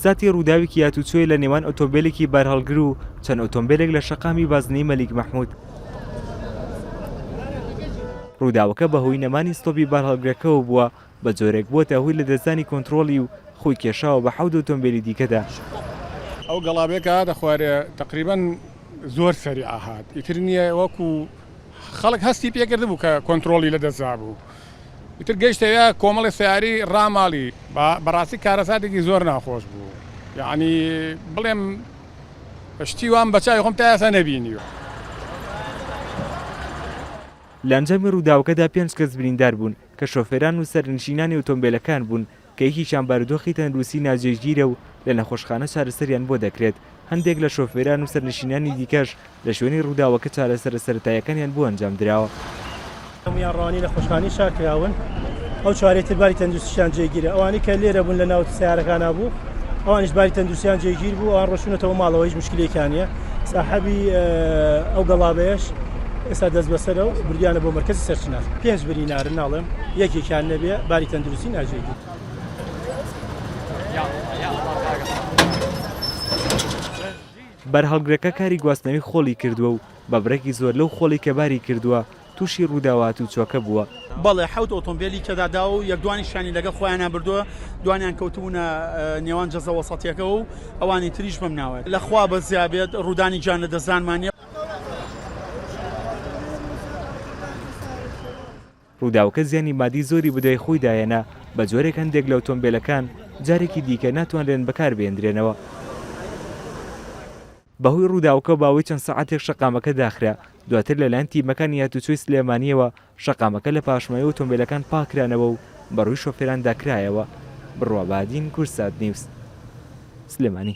ساتی ڕووداوێکی هاتوچۆیە لە نێوان ئۆتۆمبێلێکی بارهەڵگر و چەند ئۆتۆمبێلێک لە شەقامی بازنەی مەلیک مەحمود. ڕووداوەکە بەهۆی نەمانی ستۆپی بارهەڵگرەکەوە بووە، بە جۆرێک بووەتە هۆی لەدەستدانی کۆنترۆڵی و خۆی کێشاوە بە حەوت ئۆتۆمبێلی دیکەدا. ئەو گەڵابەیە کە هاتە خوارێ تەقریبەن زۆر سەریع هات ئیتر نییە وەکو خەڵک هەستی پێکردبوو کە کۆنترۆڵی لەدەست دابوو ئیتر گەیشتە وێ کۆمەڵی سەیارەی ڕاماڵی بەڕاستی کارەساتێکی زۆر ناخۆش بوو یەعنی بڵێم شتی وام بە چاوی خۆم تا ئێستا نەبینیوە. لە ئەنجامی ڕووداوەکەدا پێنج کەس بریندار بوون کە شۆفێران و سەرنشینانی ئۆتۆمبێلەکان بوون کە یەکێکیان بارودۆخی تەندروستی ناجێگیرە و لە نەخۆشخانە چارەسەریان بۆ دەکرێت، هەندێک لە شۆفێران و سەرنشینانی دیکەش لە شوێنی ڕووداوەکە چارەسەرە سەرەتاییەکانیان بۆ ئەنجامدراوە. هەموویان ڕەوانەی نەخۆشخانەی شار کراون، ئەو چوارەی تر باری تەندروستیشیان جێگیرە، ئەوانەی کە لێرە بوون لە ناو سەیارەکانا بوو ئەوانیش باری تەندروستیان جێگیر بوو، ئەوان ڕۆشتوونەتەوە ماڵەوە هیچ مشکلێکیان نییە، ساحەبی ئەو گەڵابەیەش ئێستا دەستبەسەرە و بردیانە بۆ مەرکەزی سەرچنار. پێنج برینارن ناڵێم یەکێکیان نەبێ باری تەندروستی ناجێگیر. بارهەڵگرەکە کاری گواستنەوەی خۆڵی کردووە و بە بڕێکی زۆر لەو خۆڵەی کە باری کردووە تووشی رووداوە هاتووچۆکە بووە. بەڵێ حەوت ئۆتۆمبێلی تێدا داوە و یەک دوانیشیانی لەگەڵ خۆیانا بردووە، دوانیان کەوتبوونە نێوان جەزە وەسەتیەکەوە و ئەوانی تریش بەم ناوە. لە خوا بەزیا بێت ڕوودانی گیان لەدەستدانمان نیە. ڕووداوەکە زیانی مادی زۆری بەدوای خۆیدا هێنا، بە جۆرێک هەندێک لە ئۆتۆمبێلەکان جارێکی دیکە ناتوانرێن بەکاربهێندرێنەوە. بەهۆی ڕووداوەکەوە ماوەی چەند سەعاتێک شەقامەکە داخرا، دواتر لەلایەن تیمەکانی هاتوچۆی سلێمانییەوە شەقامەکە لە پاشماوەی ئۆتۆمبێلەکان پاککرانەوە و بەڕووی شۆفێراندا کرایەوە. بڕوا بەهادین، کوردسات نیوز، سلێمانی.